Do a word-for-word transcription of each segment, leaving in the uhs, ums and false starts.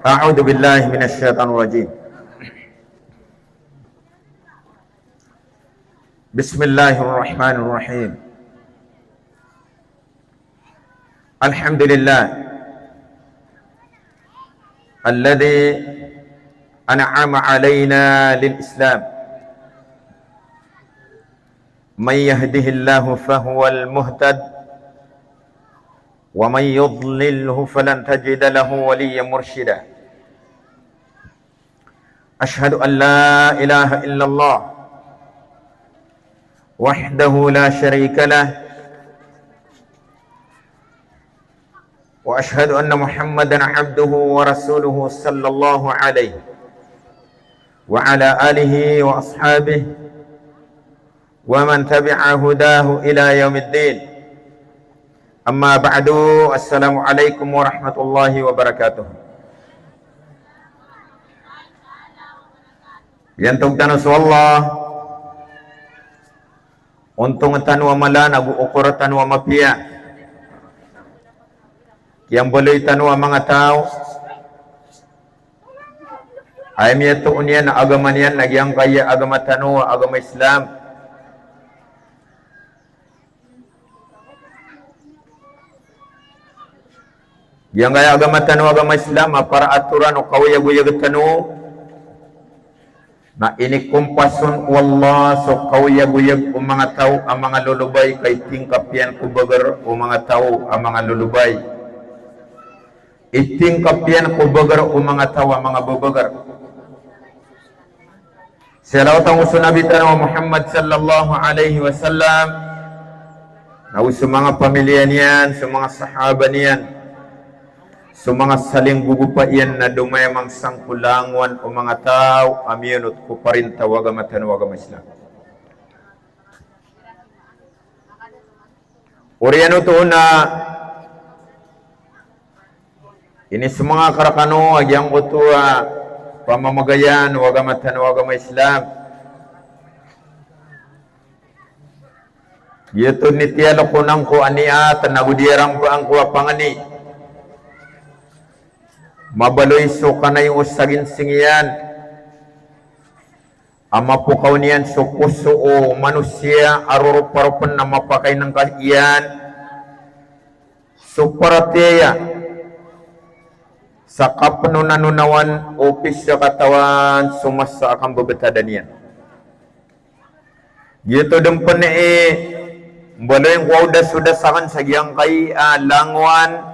أعوذ بالله من الشيطان الرجيم. بسم الله الرحمن الرحيم. الحمد لله الذي أنعم علينا للإسلام. من يهده الله فهو المهتد، ومن يضلله فلن تجد له وليا مرشدا. أشهد أن لا إله إلا الله وحده لا شريك له، وأشهد أن محمدا عبده ورسوله، صلى الله عليه وعلى آله وأصحابه ومن تبع هداه إلى يوم الدين. أما بعد، السلام عليكم ورحمة الله وبركاته. Iyantog tano so Allah, ontong tano a mala, nago okor tano a mapiya. Kiyambaloy tano a manga taw a aya miyatoon iyan a agama niyan na giyangkaya agama tano a agama Islam. Giyangkaya agama tano a agama Islam a para atoran o kaoyagoyag tano, na inikompas on o Allah so kaoyagoyag o manga taw a manga lolobay ka itingkap iyan ko bagar o manga taw a manga lolobay. Itingkap iyan ko bagar o manga taw a manga babagar. Salawat ago so Nabi tano a Muhammad sallallahu alaihi wasallam, nago so manga pamilya niyan, so manga sahaba niyan, so manga salinggogopa iyan na domayamang sangko langowan o manga taw a miyonot ko parinta o agama tano a agama Islam. Oriyan oto na inisomanga ka rakano a giyangkoto a pamamagayan o agama tano a agama Islam. Giyoto i tiyalok ko angko a niyat nago di a ramba angko a pangni. Mabaloy so kanay o saginsing iyan a mapokaw niyan so poso o manosiya a roroparopen a mapakainengka iyan so paratiyaya sa kapenonaonawan o pisakatawan so masa a kambebetadan iyan. Giyoto den pen i mbaloy ngko a odas-odas aken sa giyangkai a langowan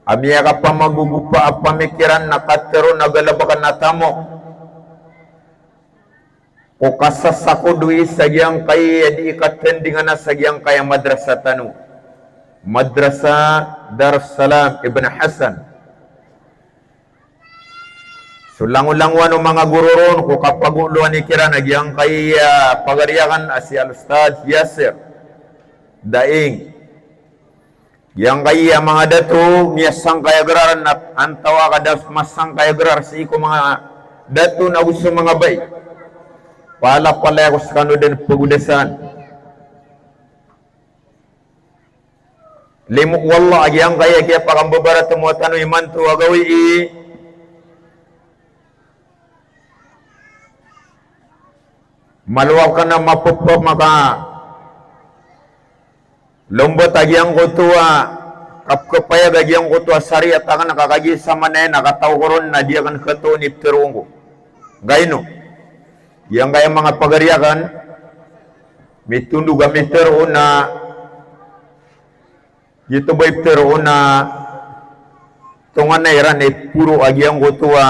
a miyakapamagogopa a pamikiran na katero na galebeken a tamok ko kasasakodowi sa giyangkai a di katendingan a sa giyangkai a madrasa tano, Madrasa Darussalam Ibn Hasan. So langolangowan o manga goro ron ko kapagoloan ikiran a giyangkai a pagari aken a si Al-Ustadh Yasir Daing. Giyangkai a manga dato miyasangkaya grar na antaa ka da masangkaya grar sii ko manga dato nago so manga bai. Palapalaya ko sekano den pegodasan. Limo o Allah a giyangkai a kiyapakambabaratmowa tano imanto a gawii. Malo aken a mapepemaka lombot a giyangkoto a kapkepayag a giyangkoto a sariyat aken a kagiya samanaya na kataw ko ron na di aken ketoon i pteroon ko. Ngaino? Giyangkai a manga pagari aken, mitondog a mitero na giyoto ba i pteroon na tonganay iran i poro a giyangkoto a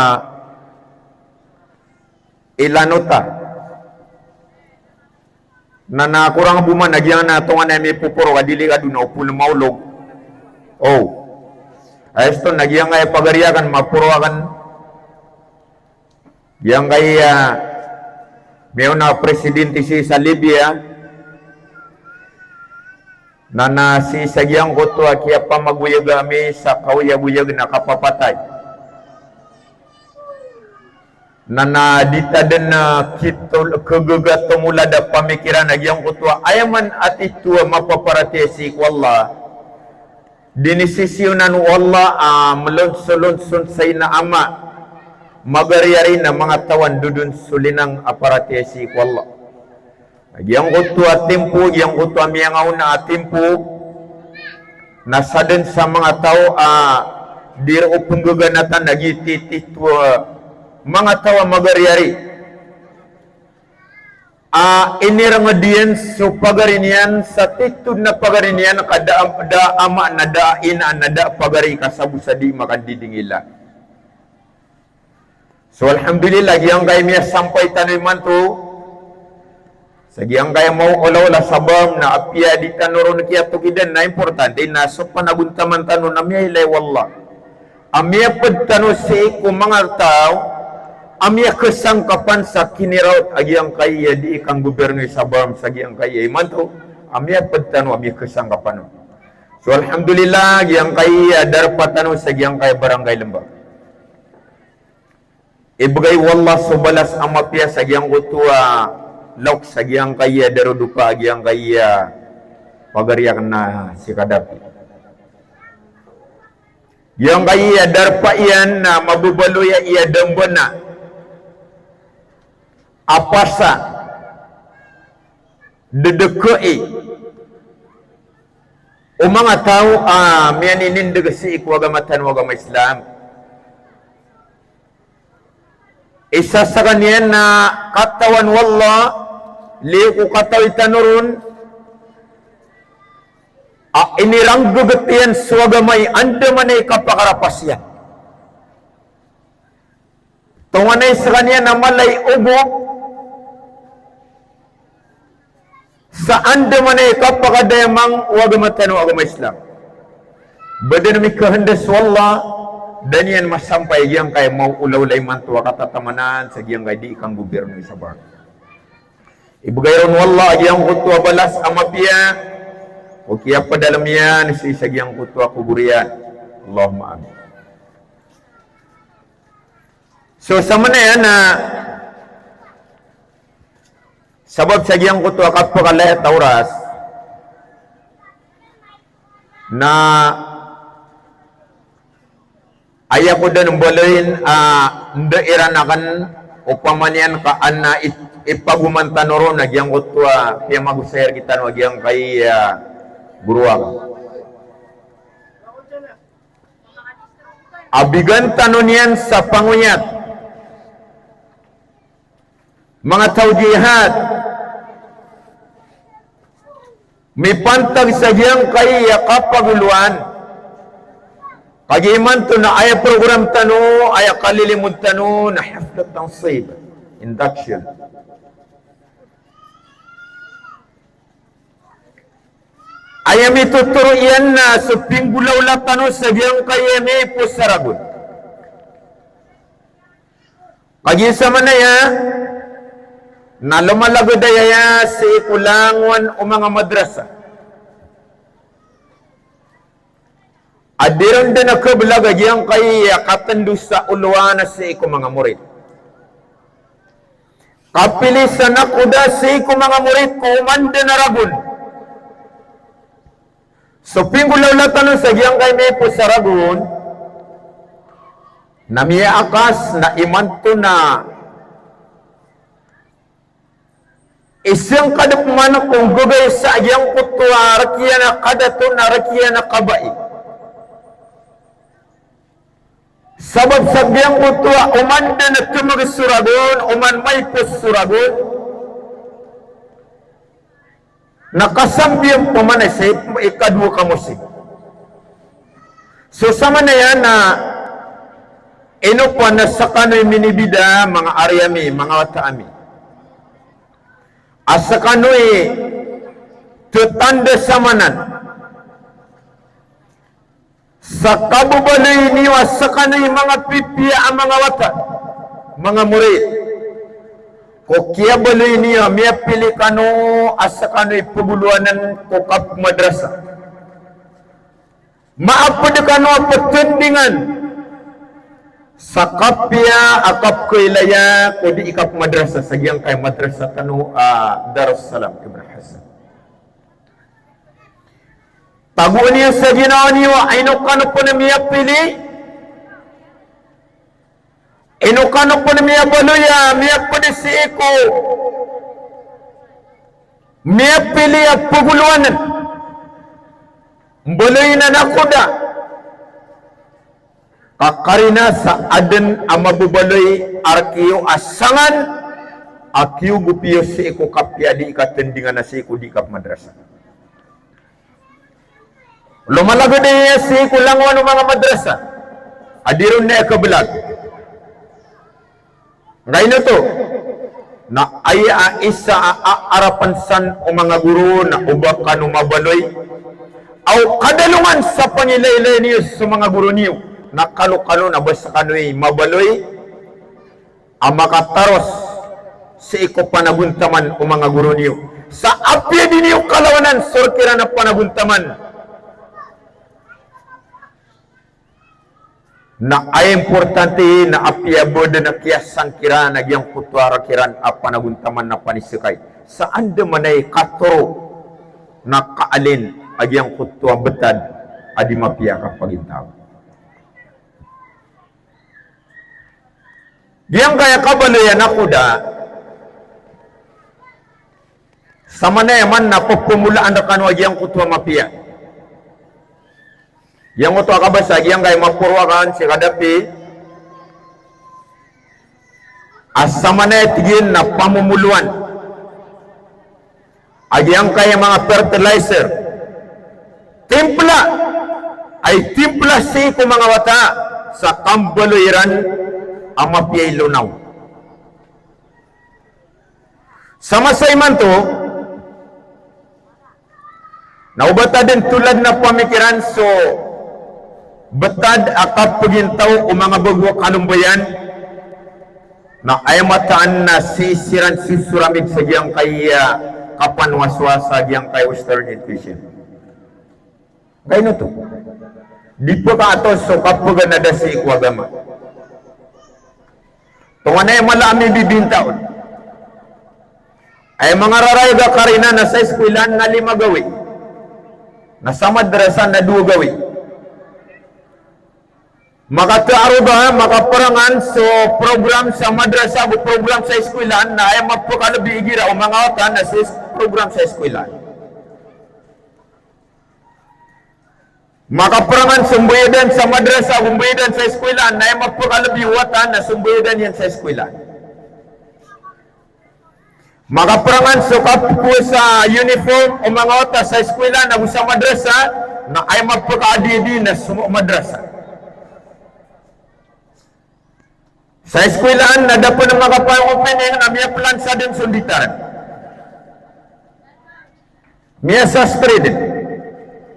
ilanota. Na, na korang bo man a giyangkai a tonganay a mipoporo ka di ligado na opol maolog. O. Aya ston a giyangkai a pagari aken maporo aken. Giyangkai a miyaona a presidente sii sa Libya, na na sii sa giyangkoto a kiyapamagoyag ami sa kaoyagoyag na kapapatay. Na na di ta den a kito, kegaga tomolad a pamikiran a giyangkoto a aya man a tito a mapaparatiyaya sii ko Allah. Dinisisiyonan o Allah a melonsolonson sa ina ama, magariyari na manga taw a ndodon so linang a paratiyaya sii ko Allah. Giyangkoto a timpo, giyangkoto a miyangaona a timpo, na sadn sa manga taw a di roo pnggaganatan a giya titito a manga taw a magariyari. A inirngd iyan so pagari niyan sa titho dn a pagari niyan ka da, da ama na da ina na da pagari ka sabo sa di makandidingila. So alhamdulillah, giyangkai miyasampay tano imanto sa giyangkai maolaola sabap na apiya di tano ron kiyatokidan na importante na so panagontaman tano na miyailay o Allah a miyapd tano sii ko manga taw a miyakasangkapan sa kiniraot a giyangkai a di kanggoberno i sabap sa giyangkai a imanto a miyapd tano a miyakasangkapan on. So alhamdulillah, giyangkai a darpa tano sa giyangkai a Barangay Lembang. Ibgay o Allah so balas a mapiya sa giyangkoto a laok sa giyangkai a darodopa a giyangkai a pagari akn na si Kadapi. Giyangkai a darpa iyan na mababaloy a iyadambana a pasa, ddkai o manga taw a miyaninindg sii ko agama tano a agama Islam. Isa skaniyan na katawan o Allah, liyo ko katawi tano ron, a iniranggggt iyan so agama i andamanaya i kapakarapas iyan. Tonganay skaniyan a mala i ogop sa andamanaya i kapakadayamang o agama tano a agama Islam. Ba dn mikahanda so Allah, da niyan masampay giyangkai maolaola imanto a katatamanan sa giyangkai di kanggoberno i sabap. Ibgay ron o Allah a giyangkoto a balas a mapiya ko kiyapdalm iyan sii sa giyangkoto a kobor iyan. Allahumma amin. So samanaya na sabap sa giyangkoto a kapakalayat a oras na aya ko dn mbaloyin a nda iran akn opama niyan ka an na i-, ipagoman tano ron a giyangkoto a piyamagosay rktano a giyangkai a goro akn. A bigan tano niyan sa pangoyat manga tawjihat mipantag sa giyangkai a kapagoloan. Kagiya imanto na aya program tano, aya kalilimod tano na haflat tansib, induction. Aya mitotoro iyan na so pinggolawla tano sa giyangkai a miyaipos a ragon. Kagiya samanaya na lomalagad aya sii ko langowan o manga madrasa a di ron dn a kablag a giyangkai a katndo sa olowan a sii ko manga morit. Kapili sa nakoda sii ko manga morit ko oman dn a ragon. So pinggolawla tano sa giyangkai miyaipos a ragon na miyaakas na imanto na isngkadp man ko nggagay sa giyangkoto a rk iyan a kadato na rk iyan a kabai. Sabap sa giyangkoto a oman dn a tmg so ragon, oman maipos so ragon, na kasambiyan pman sa ikadowa ka mosig. So samanaya na ino pn a skano i minibida manga ari ami, manga wata ami, a skano i ttanda samanan sa kababaloy niyo a skano i manga pipiya a manga wata, manga morit, ko kiyabaloy niyo a miyapili kano a skano i pagolowanan ko kapmadrasa. Maapd kano a ptndingan sa kapiya a kapkailaya ko di kapmadrasa sa giyangkai madrasa tano a Darussalam Ibn Hasan. Tagoon iyo sa ginawa niyo a ino kano pn miyapili, ino kano pn miyabaloy a miyapd sii ko miyapili a pagolowanan. Mbaloy na nakoda. Ka karina sa adn a mababaloy a rk iyo a sangan a kiyogop iyo sii ko kapiya dii katndingan a sii ko dii kapmadrasa. Lomalagod iyo sii ko langowan o manga madrasa a di ron na kablag. Ngaino oto? Na aya a isa a, a arapan san o manga goro na o ba kano mabaloy, aw kadalongan sa pangilaylay niyo so manga goro niyo, na kalokalo na ba skano i mabaloy a makataros sii ko panagontaman o manga goro niyo. Sa apiya di niyo kalawanan so rk iran a panagontaman, na aya importante na apiya bo dn a kiyasang kiran a giyangkoto a rk iran a panagontaman na paniskay. Sa andamanaya i katoro na kaalin a giyangkoto a btad a di mapiya a kapagintaw. Giyangkaya kabaloy a nakoda, samanaya man na pphamolaan rkano a giyangkoto a mapiya. Giyangkoto a kabasa, giyangkaya maporo akn sii kadapi a samanaya tig iyan na pamomoloan a giyangkaya manga fertilizer, timpla, a itimpla sii ko manga wata sa kambaloy iran a mapiya i lonaw. Sa masa imanto, na o ba ta dn tolad na pamikiran so btad a kapagintaw o manga bago a kalombayan, na aya mataan na sii siran sisoramig sa giyangkaya kapanwaswas a giyangkaya Western education. Ngaino oto? Di pkaatos so kapaganada sii ko agama. Tonganay a mala a mibibinta on. Aya manga rarayag a karina na sa iskwilaan na lima gawii. Na sa madrasa na dowa gawii. Makataaroda, makaparangan so program sa madrasa ago program sa iskwilaan na aya mapkalbi igira o manga wata na sa is-, program sa iskwilaan. Makaparangan so mbayadan sa madrasa ago mbayadan sa iskwilaan na aya mapkalbi o wata na so mbayadan iyan sa iskwilaan. Makaparangan so kapkowa sa uniform o manga wata sa iskwilaan ago sa madrasa, na aya mapkaadidi na so madrasa. Sa iskwilaan na da pn a makapayopining na miyaplan sa dn so nditaran. Miyasastri dn.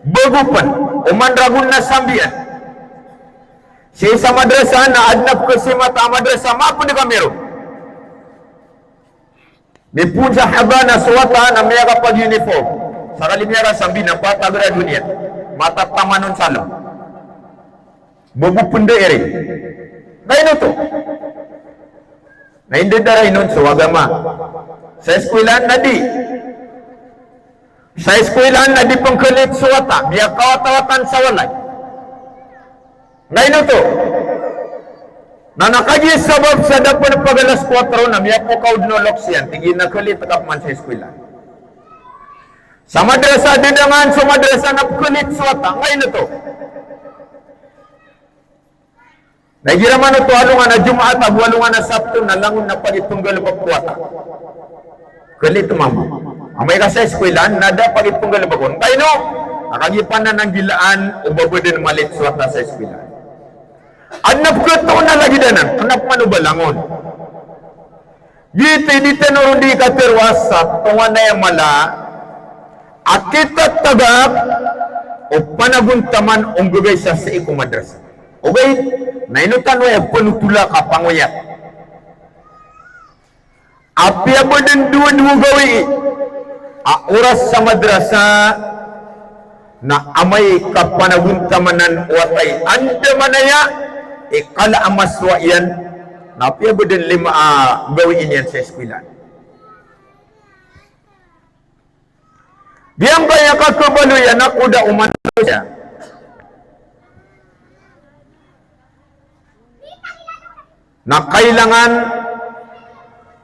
Bago pn, oman ragon na sambian. Sii sa madrasa na adn a pkhasimata a madrasa, mapd kami ron. Mipoon sa haba na so wata na miyakapag-uniform. Sakali miyakasambi na patagrado niyan. Matataman on sa lm. Bobo pnda iri. Ngaino oto? Na indadarain on so agama. Sa iskwilaan na di. Sa iskwilaan na di pngklit so wata. Miyakawatawatan sa walay. Ngaino oto? Na na kagiya sabap sa da pn pag-alas kwatro na miyapokaw dn o loks iyan, tig iyan a klit ka pman sa iskwilaan. Sa madrasa, di dangan so madrasa na pklit so wata. Ngaino oto? Na igira man oto alongan a Jumaat ago alongan a Sabto na langon na pagipnggalbk ko wata. Klit mambo. Amay ka sa iskwilaan na da pagipnggalbk on. Ngaino? Na kagiya pn na nanggilaan o ba bo dn malit so wata sa iskwilaan. Adn a pkhato na lagid anan, kna pman o ba langon. Giyoto i di tano ron di katharo a sa tonganay a mala a kitatagak o panagontaman o nggagay sa sii ko madrasa. Ogaid na ino tano aya panotola ka pangoyat. Apiya bo dn dowa-dowa gawii a oras sa madrasa na amay ka panagontamanan o wata i andamanaya i kala a masowa iyan, na apiya bo dn lima a gawii niyan sa iskwilaan. Giyangkaya kakhabaloy a nakoda o manosiya na kailangan,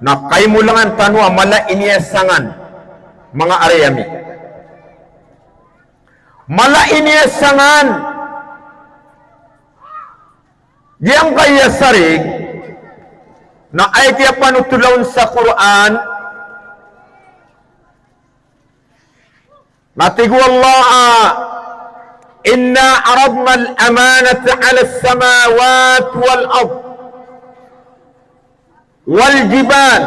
na kaimolangan tano a mala i niyasangan, manga ari ami. Mala i niyasangan. Giyangkaya sarig na aya kiyapanotola on sa Qur'an, na tig o Allah, "Inna aradna al-amanata ala as-samawati wal ard wal jibal,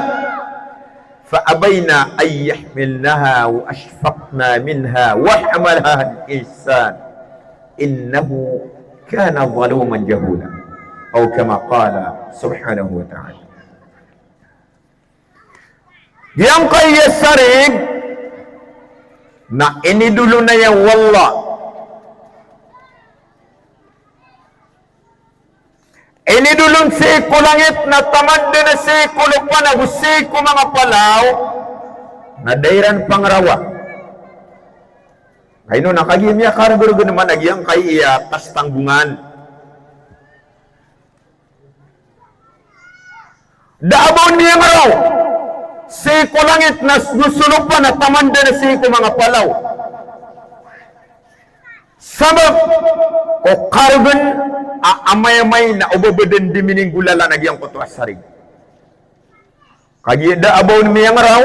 fa abayna an yahmilnaha wa ashfaqna minha wa hamalaha al-insan, innahu kana zaluman jahula." Aw kama qala subhanahu wa ta'ala. Giyangkaya sarig na inidolon aya o Allah. Inidolon sii ko langit na taman den a sii ko lopa na go sii ko manga palaw na da iran pangrawa. Kaino na kagiya miyakargorgon man a giyangkaya tastanggongan. Da a ba on miyangraw sii ko langit na s-, go so lopa na taman den a sii ko manga palaw. Sabap ko kargon a amay-amay na o ba ba den di mininggolalan a giyangkoto a sarig. Kagiya da a ba on miyangraw,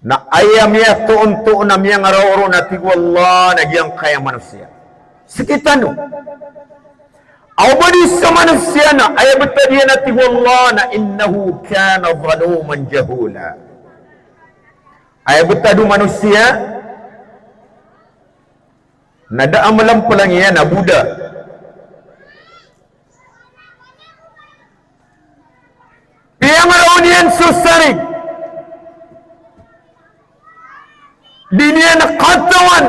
na aya miyatoontoon a miyangraw ron na tig o Allah na giyangkaya manosiya. Sekitano. Aw ba di so manosiya na aya betad iyan na tig o Allah na innahu kana zaluman jahula. Aya betad o manosiya na da a malampelang iyan a boda. Piyangraw niyan so sarig. Di niyan katawan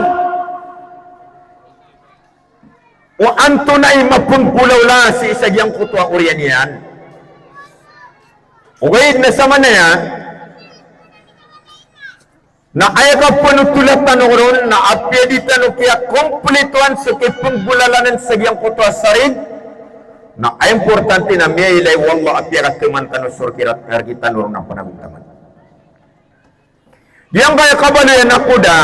o antonaa i mapenggolawla sii sa giyangkoto a oriyan iyan. Ogaid na samanaya na aya kapanotola tano ron na apiya di tano kiyakomplitoan so kipenggolalanen sa giyangkoto a sarig, na aya importante na miyailay o Allah a piyakateman tano so rkira-, rkitano ron a panagontaman. Giyangkaya kabaloy a nakoda,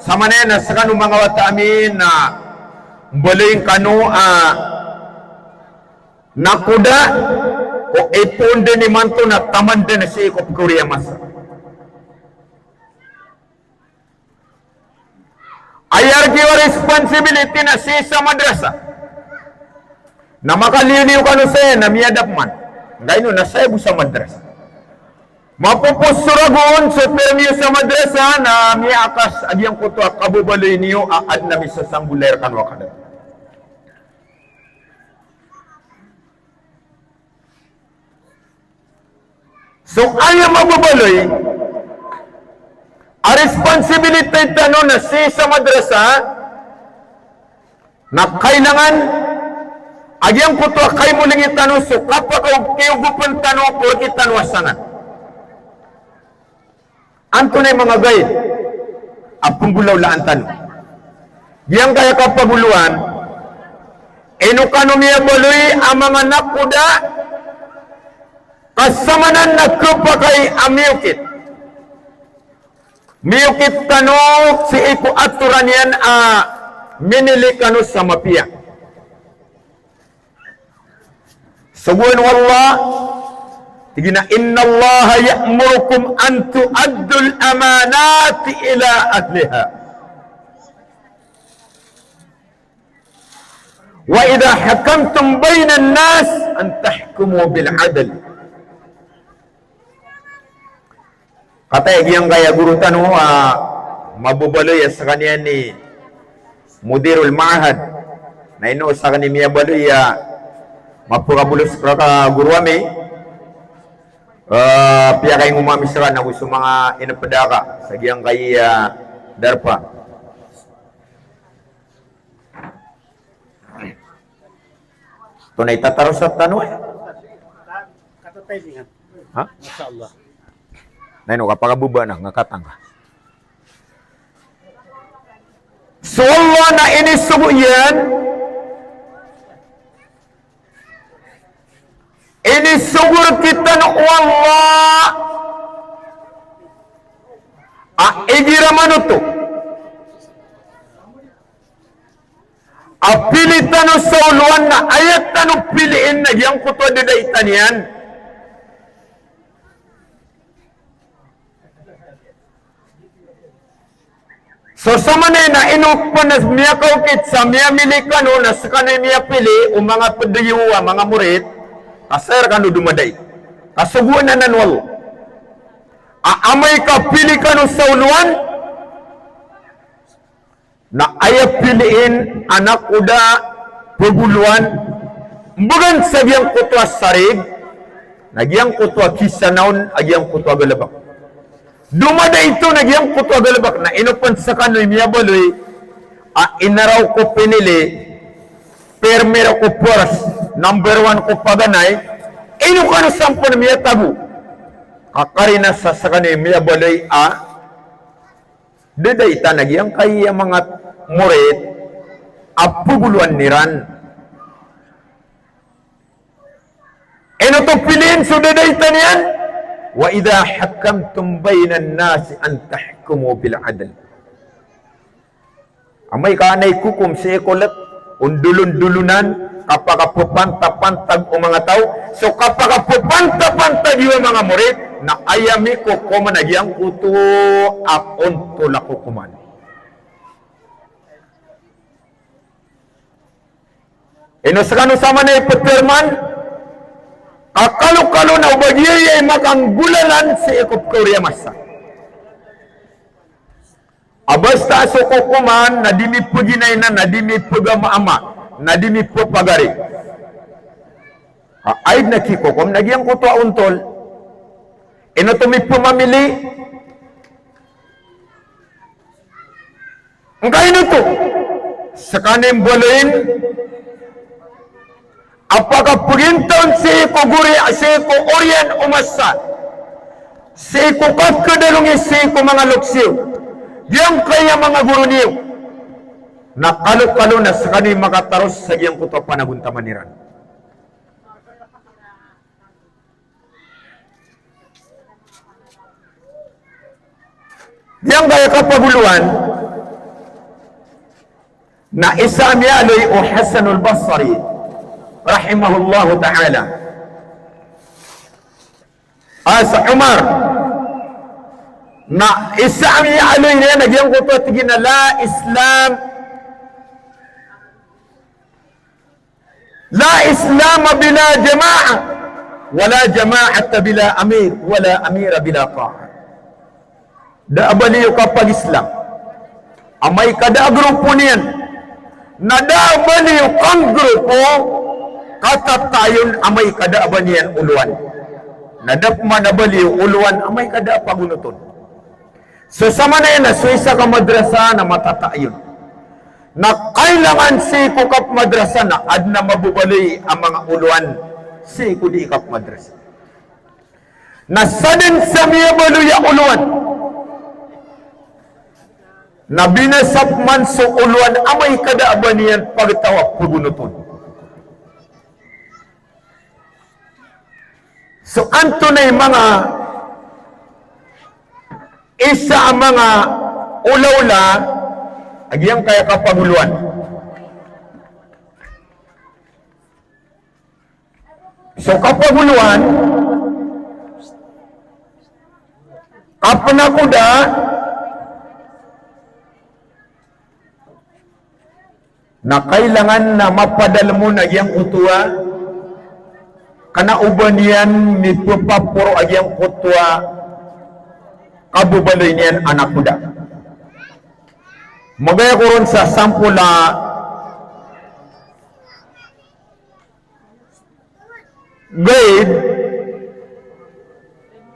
samanaya na sekano manga wata ami na mbaloy kano a nakoda ko ipoon den imanto na taman den sii ko pekhaoriya masa. Aya rk iyo a responsibility na sii sa madrasa. Na makaliyo-liyo kano saya na miyadap man. Ngaino na saya bo sa madrasa. Mapopos so ragon so term iyo sa madrasa na miyaakas a giyangkoto a kababaloy niyo a aden a misasanggola rkano a kada. So aya mababaloy a responsibility tano na sii sa madrasa na kailangan a giyangkoto a kaimolingi tano so kapakakiyogopen tano ko rkitano a sangan. Antonaa i manga gaid a penggolawlaan tano? Giyangkaya kapagoloan, ino kano miyabaloy a manga nakoda ka samanan na khapakay a miyokit. Miyokit tano sii ko atoran iyan a minili kano sa mapiya. Sogoan o Allah, tig iyan a, "Innallaha ya'murukum an tu'addul amanati ila ahliha. Wa idha hakamtum bainan nas an tahkumu bil adl." Kataya giyangkaya goro tano a mababaloy a sekaniyan i Mudirul Ma'had. Na ino sekaniyan miyabaloy a mapakabolos rka goro ami. Eh, piyakaingoma ami seka na go so manga inepedaka sa giyangkaya darpa. Tonaa i tatarosan tano, eh? Ha? Masha Allah. Na ino ka pakababa na nga katangka. So Allah na inisogo iyan, inisogo rektano o Allah a igira man oto a pili tano sa olowan na aya tano piliin na giyangkoto a dadaitan iyan. So samanaya na ino pn a miyakaokit sa miyamili kano na skano i miyapili o manga pd iyo a manga morit, ka saya rkano domadait. Ka sogoan anan o Allah a amay ka pili kano sa olowan, na aya piliin a nakoda pagolowan, mbgan sa giyangkoto a sarig, na giyangkoto a kisanaon, a giyangkoto a galbk. Domadait on a giyangkoto a galbk, na ino pn skano i miyabaloy a inaraw ko pinili, primero ko pars, number one ko paganay, ino kano san pn miyatago. Ka karina sa skano i miyabaloy a dadaitan a giyangkaya manga morit a pagolowan iran. Ino oto piliin so dadaitan iyan? "Wa idha hakamtum bainan nasi an tahkumu bil adl." Amay ka ana i kokom sii ko lk, ondolondolonan, kapakapphantapantag o manga taw, so kapakapphantapantag iyo a manga morit, na aya mikokom na giyangkoto a ontol a kokoman. Ino skano samanaya i pphirman, ka kalokalo na o ba giyaya i makanggolalan sii ko pkaori a masa. A basta so kokoman na di mipginainan, na di mipgamaama, na di mipapagari. A, aid na kikokom na giyangkoto a ontol. Ino oto mipmamili? Ngka ino oto, skano i mbaloyin a pakapgintaw on sii ko gori, sii ko oriyan o masa, sii ko kapkadalongi, sii ko manga loks iyo, giyangkaya manga goro niyo. Na kalokalo na skano i makataros sa giyangkoto a panagontaman iran. Giyangkaya kapagolowan na isa a miyaaloy o Hasanul Basri, rahimahullahu ta'ala. A, sa Umar, na isa a miyaaloy niyan a giyangkoto a tig iyan a la Islam, la Islama bila jamaah, wala jamaata bila amir, wala amira bila taah. Da a baliyo kapag-Islam amay ka da a grupo niyan, na da a baliyo kanggrupo, katatayon amay ka da a ba niyan olowan, na da pman a baliyo olowan amay ka da a pagonoton. So samanaya na so isa ka madrasa na matatayon, na kailangan sii ko kapmadrasa na adn a mababaloy a manga olowan sii ko dii kapmadrasa. Na sadn sa miyabaloy a olowan na binasa pman so olowan amay ka da a ba niyan pagtaw a pagonoton. So antonaa i manga isa a manga olaola a giyangkaya kapagolowan? So kapagolowan, kapnakoda, na kailangan na mapadalm on a giyangkoto a kna o ba niyan mipapaporo a giyangkoto a kababaloy niyan a nakoda. Magaya ko ron sa sampol a guide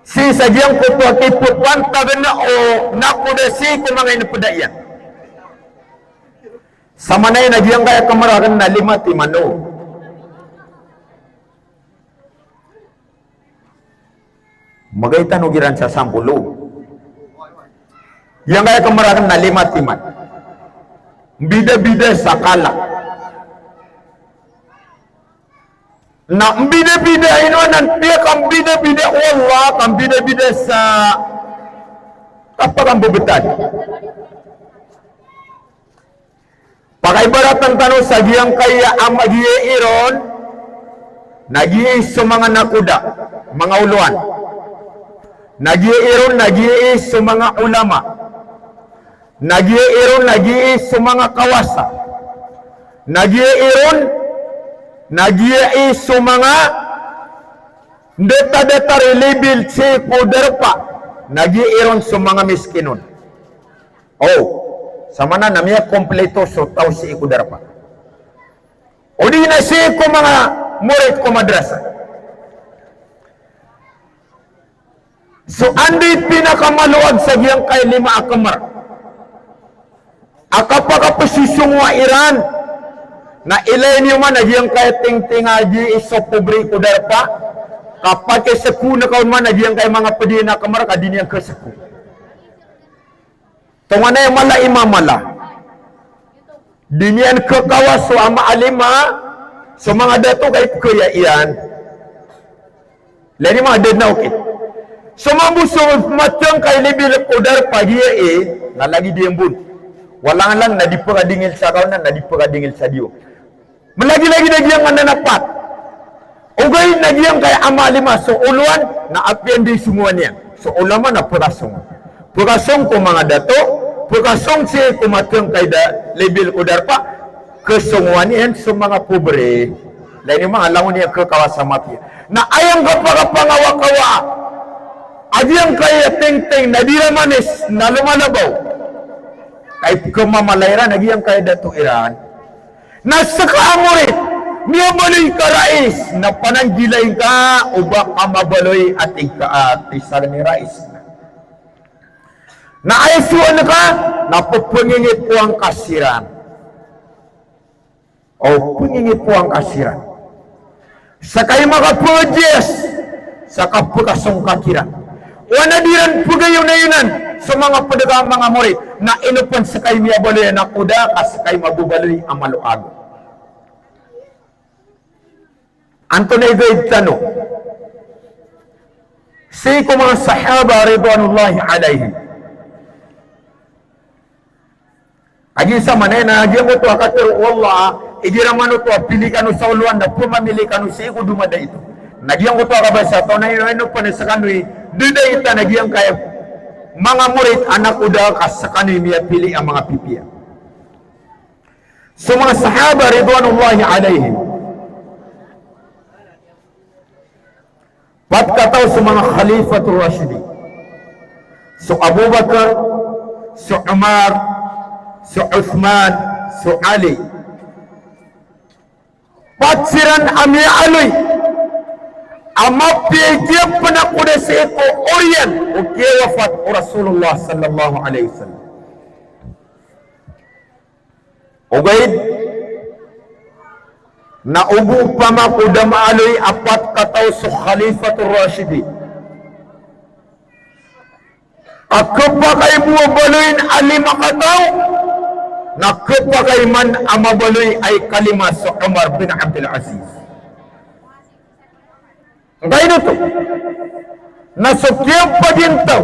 sii sa giyangkoto a kippantagn o nakoda sii ko manga inpda iyan. Samanaya na giyangkaya kamarakn na lima timan o. Magay tano giran sa sampolo. Giyangkaya kamar akn na lima timan. Mbidabida sa kala. Na mbidabida, ino anan piyakambidabida o Allah, kambidabida sa kapakambebetad. Pakaibaratn tano sa giyangkaya a magiya iron, na giya i so manga nakoda, manga olowan. Na giya iron, na giya i so manga olama. Na giya iron, na giya i so manga kawasa. Na giya iron, na giya i so manga ndetadeta i lebil sii ko darpa. Na giya iron so manga miskinon. O, samanan na miyakompleto so taw sii ko darpa. O di na sii ko manga morit ko madrasa. So anda i pinakamaloag sa giyangkai lima a kamar a kapakapesisongowa iran, na ilay niyo man a giyangkai tingting a di iso pobre ko darpa, kapakiseko na kaon man a giyangkai manga pediyan a kamar ka di niyan keseko. Tonganay a mala i mamala. Di niyan kekawa so ama a lima, so manga dato ka ipekaya iyan. Lagid i manga da den a okit. So mambo so matengkay lebil ko darpa giya i, na lagid iyan bon. Walanglang na di pekadingil sa kaonan, na di pekadingil sa diyo. Malagilagid a giyangkanan a pat. Ogaid na giyangkai a ama a lima so olowan na apiya anda i songowan iyan. So olama na pekasong. Pekasong ko manga dato, pekasong sii ko matengkay da lebil ko darpa, kesongowan iyan so manga pobre. Lagid i manga langon iyan kekawa sa mapiya. Na aya ngka pakapangawakawa a giyangkai a tingting na di ramanis na lomalabaw. Ka ipekemamala iran a giyangkai a dato iran. Na seka a morit, miyabaloy ka rais, na pananggilai ngka o ba ka mabaloy a tig ka a tisagn i rais. Na aya soan ka, na pepengingipoan ka siran. O, pengingipoan ka siran. Seka i makapejiyas, seka pekasong ka kiran. Wana di ran pegayonayonan so manga pedega a manga morit, na ino pen seka i miyabaloy a nakoda ka seka i mababaloy a maloag. Antonaa i gaid tano sii ko manga sahaba ridwanullahi alaihim. Agi sa manay na giyangkoto a katero o Allah, igira man oto a pili kano sa olowan na pemamili kano sii ko domadaito. Na giyangkoto a kabasa tano na ino, ino pen a sekano i dedaitan a giyangkaya manga morit a nakoda ka sekano i miyapili a manga pipiya. So manga sahaba ridwanullahi alaihim. Pat kataw so manga Khalifatur Rashidin. So Abu Bakar, so Umar, so Uthman, so Ali. Pat siran a miyaaloy a mapiya i kiyapenakoda sii ko oriyan o kiyawafat o Rasulullah sallallahu alaihi wasallam. Ogaid na obo pama ko da maaloy a pat kataw so Khalifatur Rashidin a kepakay bo a baloyin a lima kataw, na kepakay man a mabaloy a ikalima so Umar bin Abdul Aziz. Ngkaino oto? Na so kiyapagintaw,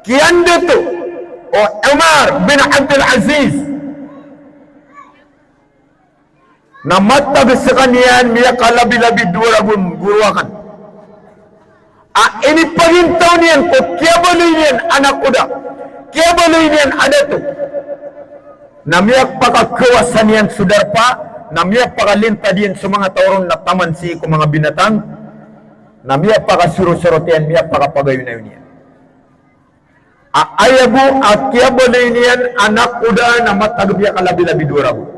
kiyandato o Umar bin Abdul Aziz na matag sekaniyan miyakalabilabi dowa ragon goroakan. A inipagintaw niyan ko kiyabaloy niyan a nakoda, kiyabaloy niyan a dato. Na miyapakakawasa niyan so darpa, na miyapakalintad iyan so manga taw ron na taman sii ko manga binatang, na miyapakasorosorot iyan, miyapakapagayonayon iyan. A aya bo a kiyabaloy niyan a nakoda na matag miyakalabilabi dowa ragon.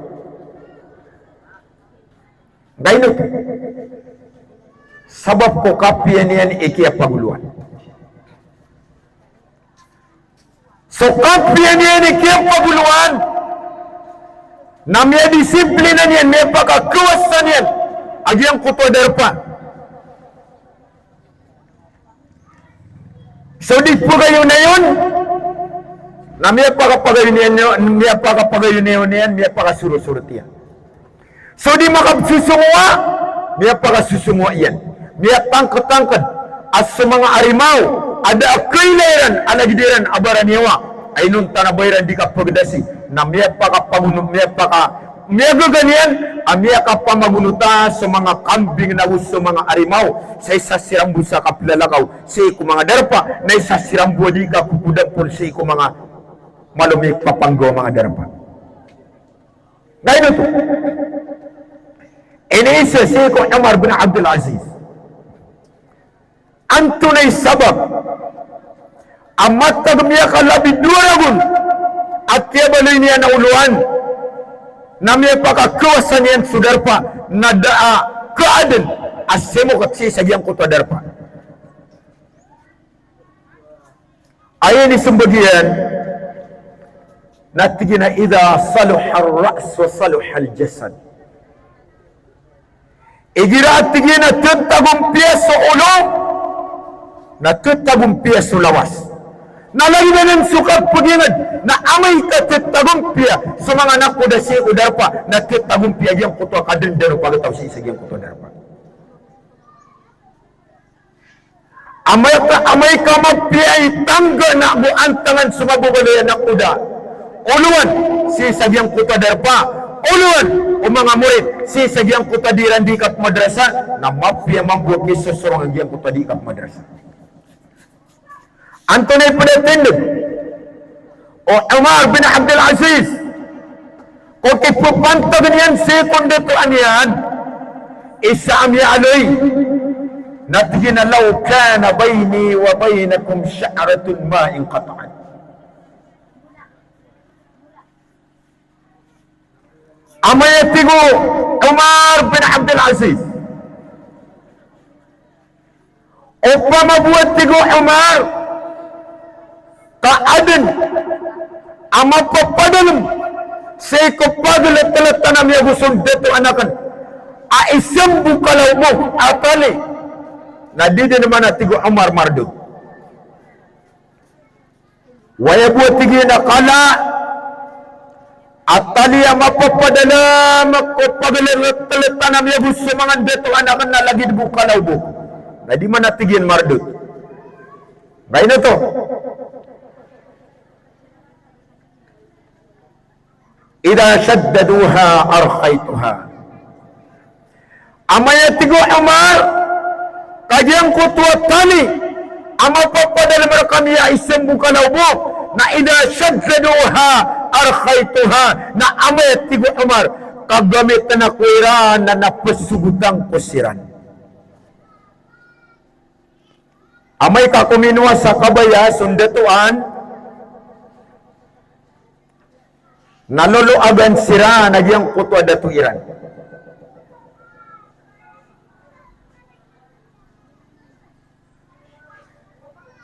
Ngkaino oto? Sabap ko kapiya niyan i kiyapagoloan. So kapiya niyan i kiyapagoloan na miyadisiplina niyan, miyapakakawasa niyan a giyangkoto a darpa. So di pagayonayon, na miyapakapagayonayon, miyapakapagayonayon iyan, miyapakasorosorot iyan. So di makapsosongowa, miyapakasosongowa iyan. Miyatangketangked a so manga arimaw a da a kaila iran a lagid iran a baraniyawa a inonta na ba iran di kapagedasi, na miyapakapagono, miyapaka, miyagaga niyan a miyakapamagonota so manga kambing nago so manga arimaw sa isa siran bo sa kapelalakaw sii ko manga darpa, na isa siran bo a di kakokoda pon sii ko manga malo mipapanggaw a manga darpa. Ngaino oto? Iniisa sii ko Umar bin Abdul Aziz. Antonaa i sabap a matag miyakalabi dowa ragon a kiyabaloy niyan a olowan na miyapakakawasa niyan so darpa na da a kaaden a simokat sii sa giyangkoto a darpa? Aya inisembag iyan na tig iyan a, "Idha saluha ar-ra's wa saluha al-jasad." Igira a tig iyan a tetagompiya so olo, na tetagompiya so lawas. Na lagid anan so kapeginged, na amay ka tetagompiya so manga nakoda sii ko darpa, na tetagompiya giyangkoto a kadendano pagataw sii sa giyangkoto a darpa. Amay ka, amay ka mapiya i tangga na go antangan so mababaloy a nakoda, olowan sii sa giyangkoto a darpa, olowan o manga morit sii sa giyangkoto a di iran di kapmadrasa, na mapiya mambo a kisosorong a giyangkoto a di kapmadrasa. Antonaa i ped a tindeg o Umar bin Abdul Aziz ko kipepantag iyan sii ko ndatoan iyan? Isa a miyaaloy na tig iyan a, "Law kana bayni wa baynakum sha'ratun ma inqata'at." Amay a tig o Umar bin Abdul Aziz, opama bo a tig o Umar ka aden a mapapadalem sii ko pageleteletan a miyago so ndatoan aken a isembokalaw bo a tali, na di den man a tig o Umar mardot. Waya bo a tig iyan a kala a tali a mapapadalem ko pageleteletan a miyago so manga ndatoan aken na lagid bo kalaw bo. Na di man a tig iyan mardot. Ngaino oto? Idha shaddaduha arkhaytuha. Amay a tig o Umar, ka giyangkoto a tali a mapapadalem rekami a isembokalaw bo, na idha shaddaduha arkhaytuha, na amay a tig o Umar, ka gamiten ako iran na pesogotan ko siran. Amay ka kominowa sa kabaya so ndatoan, na loloagan siran a giyangkoto a dato iran.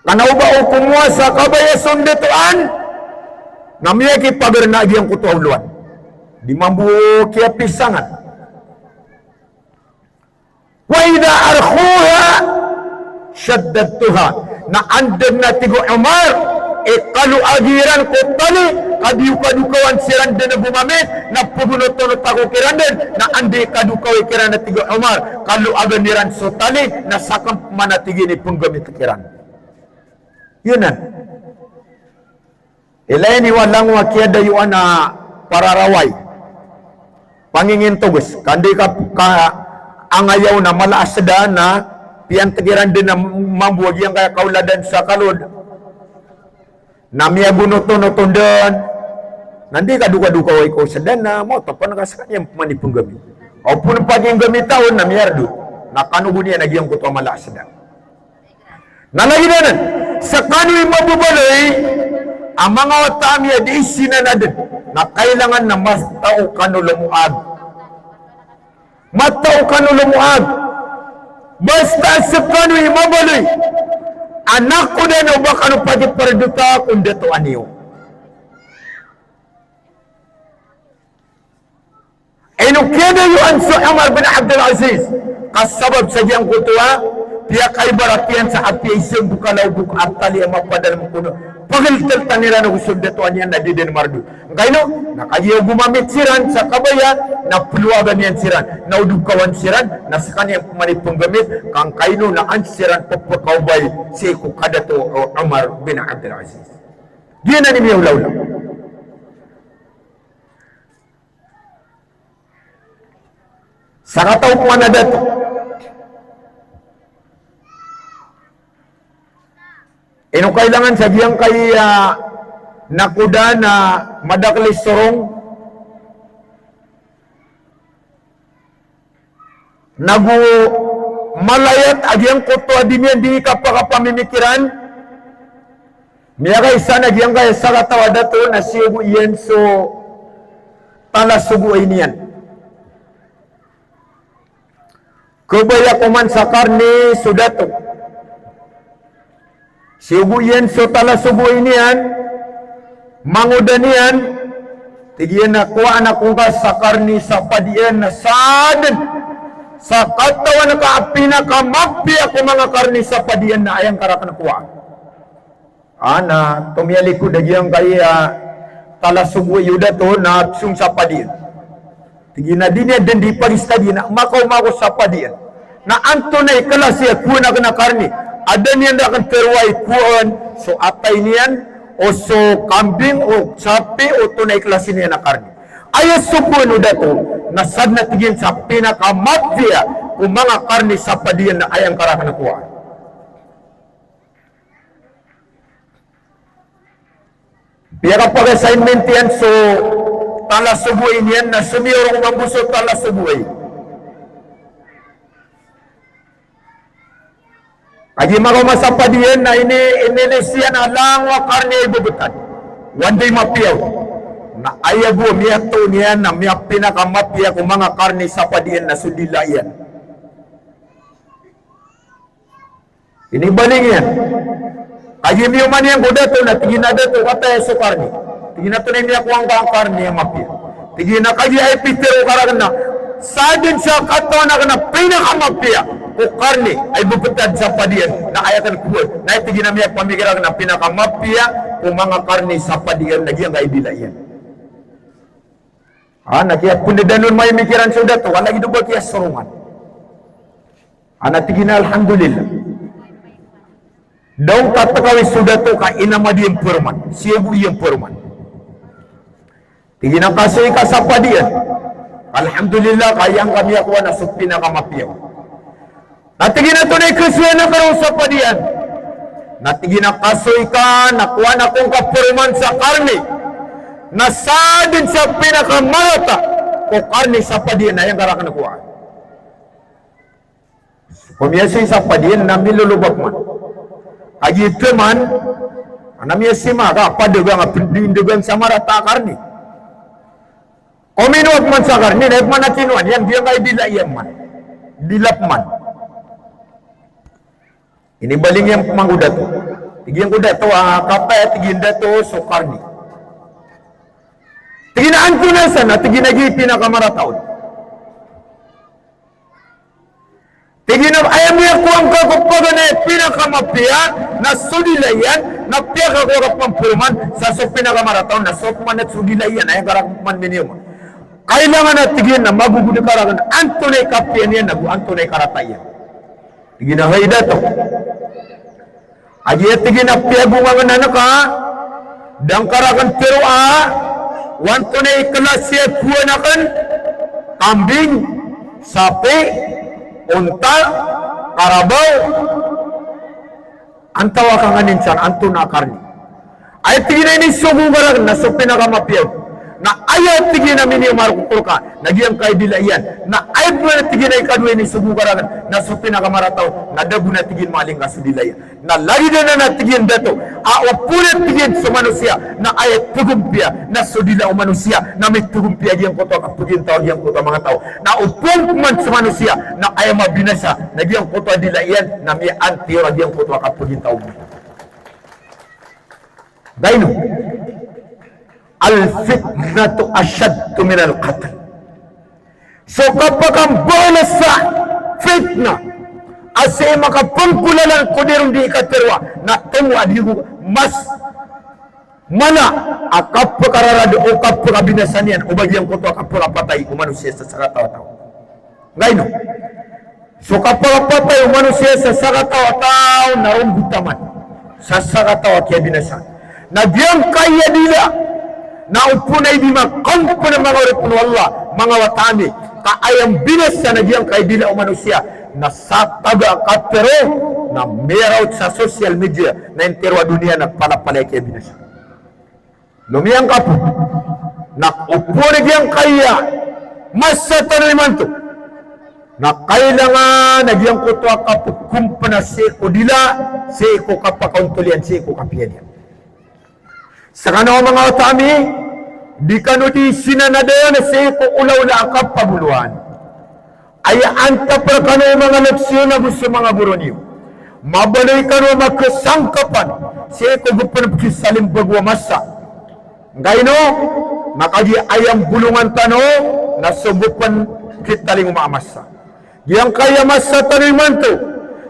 Kena o ba o komowa sa kabaya so ndatoan, na miyakipager na a giyangkoto a olowan. Di mambo kiyapisangan. Wa idha arkhuha shaddadtuha. Na anda den a tig o Umar i kaloagi ran ko tali, ka di o kadokawan siran den a gomamit, na pegonotonot ako kiran den, na anda i kadokawi kiran a tig o Umar, kaloagan iran so tali, na sakn pman a tig iyan i penggamit kiran. Iyan nan. Ilay niyo a langon a kiyadayoan a pararaway. Pangingintogos. Ka anda i ka, ka angayaw na mala a sda na piyanteg iran den a mambo a giyangkaya kaoladan sa kalod. Na miyagonotonot on den. Na anda i kadokadokawi ko sda na maoto pn ka skaniyan pman i penggamit. Opama paginggamita on na miyardot. Na kanogon iyan a giyangkoto a mala a sda. Na lagid anan, skano i mababaloy a manga wata a miyadi i sinan aden, na kailangan na matao kano lomoag. Matao kano lomoag. Basta skano i mabaloy a nakoda na o ba kano pakipardota ko ndatoan iyo. Ino kiyadayoan so Umar bin Abdul Aziz, ka sabap sa giyangkoto a Piyakaibarat iyan sa apiya i sambokala o bok a tali a mapadalm ko na pagltltan iran ago so dato a niyan na di dn mardod. Angkaino? Na kagiya o gomamit siran sa kabaya na plowagan iyan siran, na o dokawan siran na skaniyan pman i pnggamit, ka angkaino na an siran ppkaobay sii ko kadato o Omar bin Abdul Aziz. Giyanan i miyaolaola. Sakataw pman a dato. Ino kailangan sa giyangkai a nakoda na madakl i sorong nago malayat a giyangkoto a di niyan di kapakapamimikiran. Miyakaisa na giyangkai a sakataw a dato na siyogo iyan so talasogoay niyan. Kabaya ko man sa karni so dato. Siyogo iyan so talasogoay niyan, mangoda niyan, tig iyan a kowaan ako ngka sa karni sa padiyan na sadn sa katawan ka a pinakamapiya ko manga karni sa padiyan na aya ngka rakn kowaan. A na tomiyalikod a giyangkai a talasogoay o dato na psong sa padiyan. Tig iyan a di niyan dn di pagistadiyan a makaoma ako sa padiyan na antonaa i klasi a kowaan akn a karni. A da niyan rakn tharoa i kowaan so atay niyan, o so kambing, o sapi, o antonaa i klasi niyan a karni. Aya sogoan o dato na sadn a tig iyan sa pinakamapiya ko manga karni sa padiyan na aya ngka rakn kowaan. Piyakapag-assignment iyan so talasogoay niyan na somiyorong mambo so talasogoay. Kagiya makaoma sa padiyan na ini, inilis iyan a langowan a karni a ibebetad. Oway, di mapiya on. Na aya bo a miyatoon iyan na miyapinakamapiya ko manga karni sa padiyan na so dila iyan. Inibaling iyan. Kagiya miyoman iyan ko dato na tig iyan a dato, kataya so karni. Tig iyan a antonaa i miyakowa ngka a karni a mapiya. Tig iyan a kagiya aya pitharo ka rakn na sadn sa katawan akn a pinakamapiya ko karni a ibebetad sa padiyan na aya akn kowaan. Na tig iyan a miyapamikir akn a pinakamapiya ko manga karni sa padiyan na giyangkai a dila iyan. A na kiyapndadan on maimikiran so dato, ka lagid o ba kiyasorongan. A na tig iyan a alhamdulillah. Da on katkawi so dato ka inamad iyan paroman, siyogo iyan paroman. Tig iyan a kasoy ka sa padiyan. Alhamdulillah, ka aya ngka miyakowa na so pinakamapiya. Na tig iyan a antonaa i kasoyan akn roo sa padiyan. Na tig iyan a kasoy ka na kowaan ako ngka paroman sa karni na sadn sa pinakamarata ko karni sa padiyan na aya ngka rakn kowaan. Ko miyasoy sa padiyan na miloloba pman. Kagiya taman a na miyasima ka padagang a pndagang sa marata a karni. Ko minowa pman sa karni na aya pman a kinowa niyan giyangkai a dila iyan man. Dila pman. Inibaling iyan pman ko dato. Tig iyan ko dato a kataya, tig iyan, dato, so karni. Tig iyan a antonaa san a, tig iyan, a giya pinakamarata on. Tig iyan a aya miyakowa ngka ko paganay a pinakamapiya na so dila iyan, na piyakakowa ka pman paroman sa so pinakamarata on na so pman a so dila iyan, aya ngka rakn pman miniyoman. Kailangan a tig iyan na magogod ka rakn antonaa i kapiya niyan ago antonaa i karata iyan. Tig iyan a hay dato. Kagiya tig iyan a piyagongangan angka, da ngka rakn tharoa o antonaa i klasi a kowaan akn, kambing, sapi, onta, karabaw, antawaa ka nganin san, antonaa a karni. Aya tig iyan a inisogo ka rakn na so pinakamapiya on. Na aya tig iyan a miniyamar ko korka na giyangkai a dila iyan. Na aya pman tig iyan a ikadowa a inisogo ka rakn na so pinakamarata on. Na da bo na tig iyan maling ka so dila iyan. Na lagid anan a tig iyan dato a opama na tig iyan so manosiya na aya tgompiya na so dila o manosiya na mitgompiya giyangkoto a kapagintaw giyangkoto a manga taw. Na opama pman so manosiya na aya mabinasa na giyangkoto a dila iyan na miyaantiyor a giyangkoto a kapagintaw. Daino, al-fitnatu ashaddu min al-qatl. So kapakambala sa fitna, A sii makapanggolalan ko di ron di kateroa, na tomo a di go mas mala a kapakararad o kapakabinasa niyan o ba giyangkoto a kapakapatay o manosiya sa sakataw a taw. Ngaino? So kapakapatay o manosiya sa sakataw a taw na ron gotaman sa sakataw a kiyabinasa. Na giyangkaya dila na opama i di makampn a manga oripn o Allah, manga wata ami, ka aya mbinasa na giyangkaya dila o manosiya na sa taga a katero na miyaraot sa social media na intero a doniya na palapalaya kiyabinasa. Lomiyangkap na opama giyangkaya masa tano imanto na kailangan a giyangkoto a kapkompna sii ko dila, sii ko kapakaontol iyan, sii ko kapiya niyan. Skano manga wata ami, di kano di sinanadaan sii ko olaola a kapagoloan. Aya antap rkano manga loksiyo na go so manga goro niyo. Mabaloy kano a makasangkapan sii ko gopn pkhisalimbago a masa. Ngaino, na kagiya aya mbolongan tano na so gopn khitalingoma a masa. Giyangkaya masa tano imanto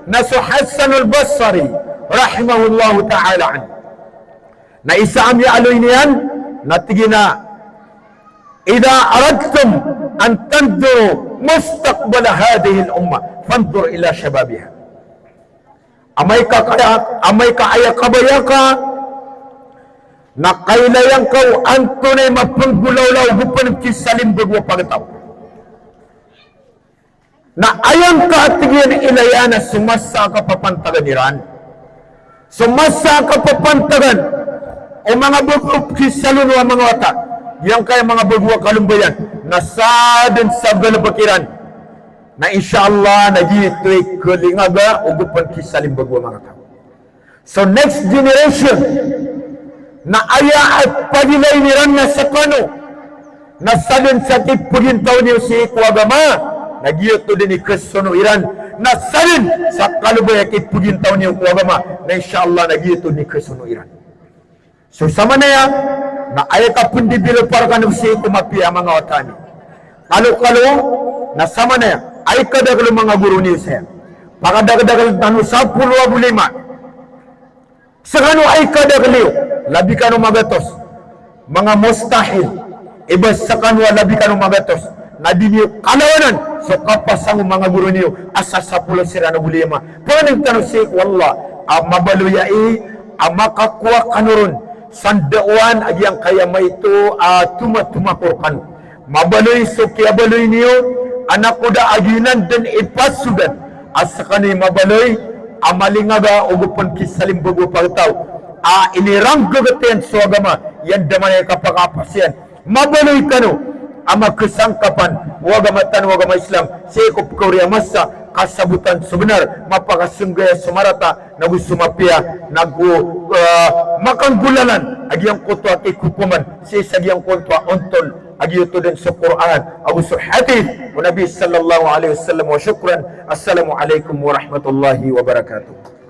na so Hasan al-Basri rahimahullahu ta'ala anhu na isa a miyaaloy niyan na tig iyan a, "Idha aradtum an tanzuru mustaqbala hadhihi al-ummah, fanzur ila shababiha." Amay ka kaya, amay ka aya kabaya ka na kailaya ngka o antonaa i mapanggolawla o gopn pkhisalimbago a pagtaw. Na aya ngka a tig iyan ilaya na so masa a kapapantagan iran. So masa a kapapantagan o manga bago a pkhisalono a manga wata. Giyangkaya manga bago a kalombayan na sadn sa galbk iran. Na insha Allah na giyoto i kalingaga o gopn khisalimbago a manga taw. So next generation na aya a pagilay iran na skano na sadn sa kipagintaw niyo sii ko agama na giyoto dn i khasono iran, na sadn sa kalobay a kipagintaw niyo ko agama na insha Allah na giyoto dn i khasono iran. So samanaya na aya kapndibilopar kano sii ko mapiya a manga wata ami. Kalokalo na samanaya aya kadakl o manga goro niyo saya. Pakadakdakl tano sapolo ago lima. Skano aya kadakl iyo, labi kano magatos. Manga mustahil i ba skano a labi kano magatos na di niyo kalawanan so kapasang o manga goro niyo a sasapolo siran ago lima. Pangnin tano sii ko Allah a mabaloy ai a makakowa kano ron sa ndaowan a giyangkaya maito a tomatoma ko rkano. Mabaloy so kiyabaloy niyo a nakoda a giyanan dn i pasodan a skano i mabaloy a malingaga o gopn khisalimbago a pagtaw a iniranggagatan so agama iyan da manaya kapakapasiyan. Mabaloy kano a makasangkapan o agama tano a agama Islam sii ko pkaori a masa, kasabotan so bnar, mapakasenggaya so marata, nago so mapiya, nago, ah, makanggolalan a giyangkoto a kikokoman sii sa giyangkoto a ontol a giyoto dn so Qur'an ago so hadith o Nabi sallallahu alaihi wasallam. Wa shukran. Assalamu alaikum warahmatullahi wabarakatuh.